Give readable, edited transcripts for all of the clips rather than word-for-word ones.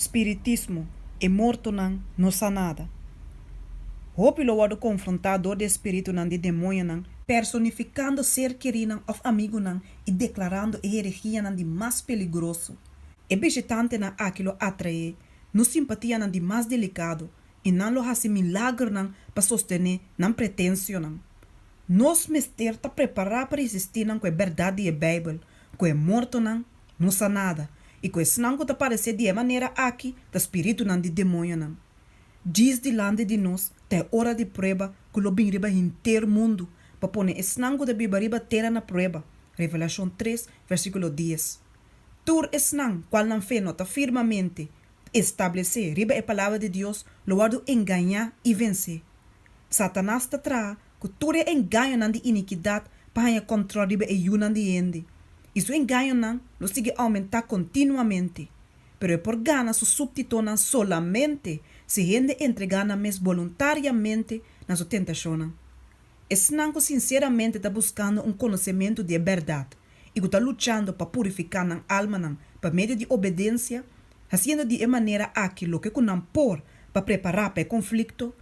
Spiritismo, E mortonan no sa nada. Hopi lo wòrdu konfrontá dor di e spiritunan di demoñonan, personifikando ser kerínan òf amigunan i deklarando e herehianan di mas peligroso. E bishitantenan aki lo atraé nos simpatianan di mas delikado i nan lo hasi milagernan pa sostené nan pretensionan. Nos mester ta prepará pa resistí nan ku e bèrdat di e Beibel, ku e mortonan no sa nada i ku esnan ku ta paresé di e manera aki ta spiritunan di demoñonan. Djis dilanti di nos ta e ora di prueba ku lo bin riba henter mundu pa pone esnan ku ta biba riba tera na prueba, Revelashon tres, versíkulo dies. Tur esnan kual nan fe no ta firmamente establesé riba e Palabra di Dios lo wòrdu engañá i vensé. Satanas ta traha ku tur e engañonan di inikidat pa haña kòntròl riba e yunan di hende, i su engañonan lo sigui oumentá kontinuamente. Pero e por gana su súptitonan solamente si hende entregá nan mes boluntariamente na su tentashonnan. Esnan ku sinseramente ta buskando un konosementu di e bèrdat i ku ta luchando pa purifiká nan almanan pa medio di obedensia, hasiendo di e manera aki loke ku nan por pa prepará pa e konflikto,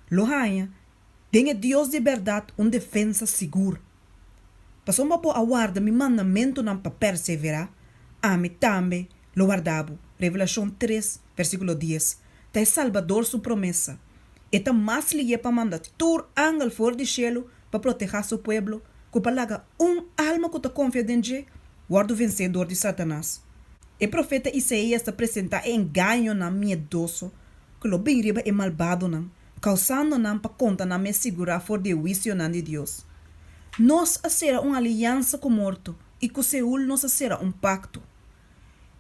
lo haña den e Dios di bèrdat un defensa sigur. Pasobra bo a warda mi mandamentunan pa perseverá, ami tambe lo warda bo. Revelashon tres, versíkulo dies, ta e Salbador su promesa. E ta mas lié pa manda tur angel for di shelu pa protehá su pueblo ku pa laga un alma ku ta konfia den dje wòrdu vensé dor di Satanas. E profeta Isaías ta presentá e engañonan miedoso ku lo bin riba e malbadonan, kousando nan pa konta nan mes sigurá for di e huisionan di Dios. Nos a sera un aliansa ku morto, i ku Seul nos a sera un pakto.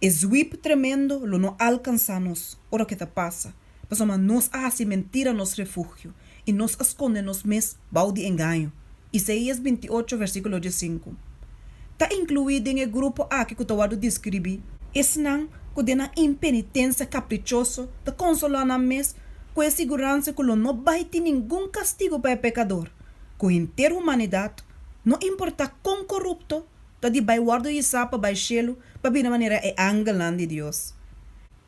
E zwip tremendo lo no alkansá nos ora ku e ta pasa, pasobra nos a hasi mentira nos refugio i nos a skonde nos mes bou di engaño. Isaías binti ocho versíkulo diesinku Ta inkluí den e grupo aki ku ta wòrdu deskribí, esnan ku den nan impenitensia kaprichoso ta konsolá nan mes ku e siguransa ku lo no bai tin ningun kastigu pa e pekador, ku henter humanidat, no importá kon korupto, ta di bai wòrdu hisá pa bai shelu pa bira manera e angelnan di Dios.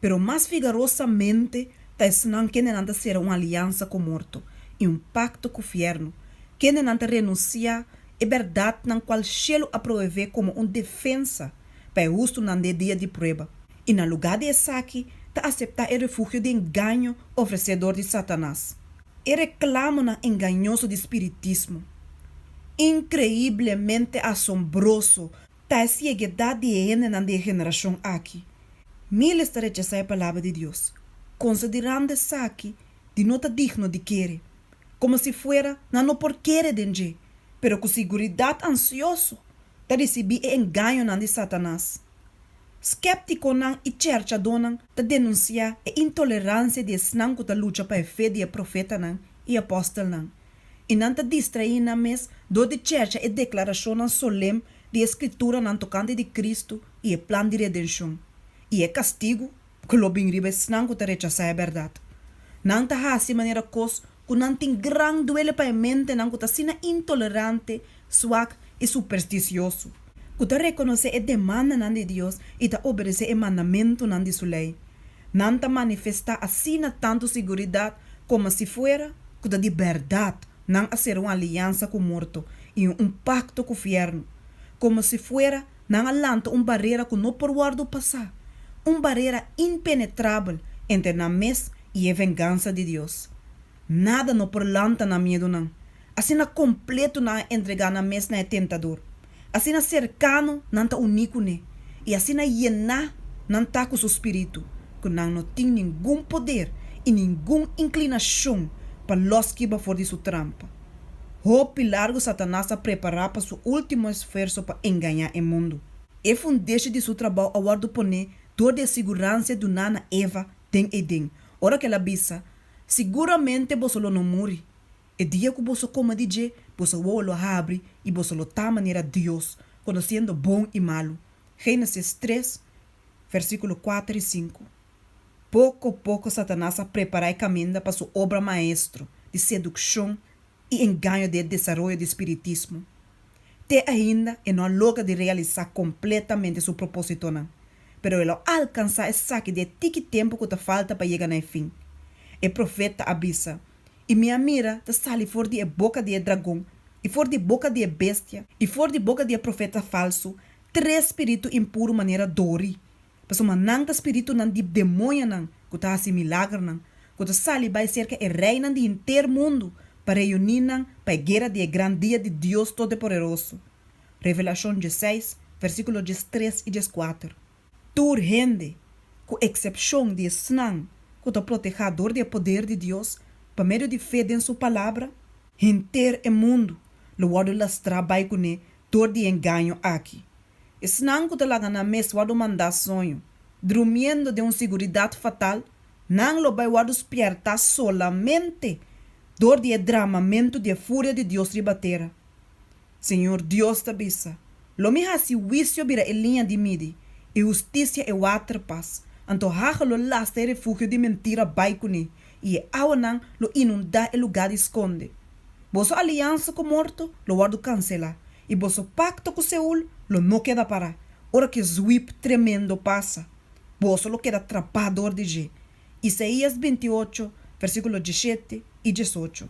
Pero mas vigarosamente ta esnan kendenan ta sera un aliansa ku morto i un pakto ku fièrnu, kendenan ta renunsiá e bèrdatnan kual shelu a provevé komo un defensa pa e hustunan den e dia di prueba, i na lugá di esaki ta aseptá e refugio di engaño ofresé dor di Satanas. E reklamonan engañoso di spiritismo, inkreiblemente asombroso ta e sieguedat di e hendenan di e generashon aki. Miles ta rechasá e Palabra di Dios, konsiderando esaki di no ta digno di kere, komo si fuera nan no por kere den dje, pero ku siguridat ansioso ta risibí e engañonan di Satanas. Sképtikonan i chèrchadónan ta denunsiá e intoleransia di esnan ku ta lucha pa e fe di e profetanan i apòstelnan, i nan ta distraí nan mes dor di chèrcha e deklarashonnan solem di e Skrituranan tokante di Kristu i e plan di redenshon, i e kastigu ku lo bin riba esnan ku ta rechasá e bèrdat. Nan ta hasi manera kos ku nan tin gran duele pa e mentenan ku ta asina intolerante, swak i superstisioso, ku ta rekonosé e demandanan di Dios i ta obedesé e mandamentunan di su lei. Nan ta manifestá asina tantu siguridat komo si fuera ku ta di bèrdat nan a sera un aliansa ku morto i un pakto ku fièrnu, komo si fuera nan a lanta un barera ku no por wòrdu pasá, un barera impenetrabel entre nan mes i e vengansa di Dios. Nada no por lanta nan miedunan. Asina kompletu nan a entregá nan mes na e tentador, asina serkano nan ta uní kuné i asina yená nan ta ku su spiritu, ku nan no tin ningun poder i ningun inklinashon pa lòs kiba for di su trampa. Hopi largu Satanas a prepará pa su último esfuerso pa engañá e mundu. E fundeshi di su trabou a wòrdu poné dor di e siguransia duná na Eva den Edén, ora ku el a bisa, Siguramente boso lo no muri. E dia ku boso kome di dje, boso wowo lo habri i boso lo ta manera Dios, konosiendo bon i malu. Génesis tres, versíkulo kuater i sinku. Poko poko Satanas a prepará e kaminda pa su obra maestro di sedukshon i engaño den e desaroyo di spiritismo. Te ainda e no a logra di realisá kompletamente su propósitonan. pero e lo alkansá esaki den e tiki tempu ku ta falta pa yega na e fin. E profeta a bisa, I mi a mira ta sali for di e boka di e dragon, i for di boka di e bestia, i for di boka di e profeta falsu, tres spiritu impuru manera dori, pasobra nan ta spiritunan di demoñonan ku ta hasi milagernan, ku ta sali bai serka e reinan di henter mundu pa reuní nan pa e guera di e gran dia di Dios Todopoderoso. Revelashon diesseis, versíkulo diestres i dieskuater. Tur hende, ku eksepshon di esnan ku ta protehá dor di e poder di Dios pa medio di fe den Su Palabra, Henter e mundu lo wòrdu lastrá bai kuné dor di e engaño aki. Esnan ku ta laga nan mes wòrdu mandá soño, drumiendo den un siguridat fatal, nan lo bai wòrdu spièrtá solamente dor di e dramamentu di e furia di Dios riba tera. Señor Dios ta bisa, Lo mi hasi huisio bira e liña di midi, i hustisia e waterpas, anto haga lo lasta e refugio di mentira bai kuné, i e awanan lo inundá e lugá di skonde. Boso aliansa ku morto lo wòrdu kanselá, i boso pakto ku Seul lo no keda pará. Ora ku e zwip tremendo pasa, boso lo keda trapá dor di dje. Isaías 28, versíkulo 17 i 18.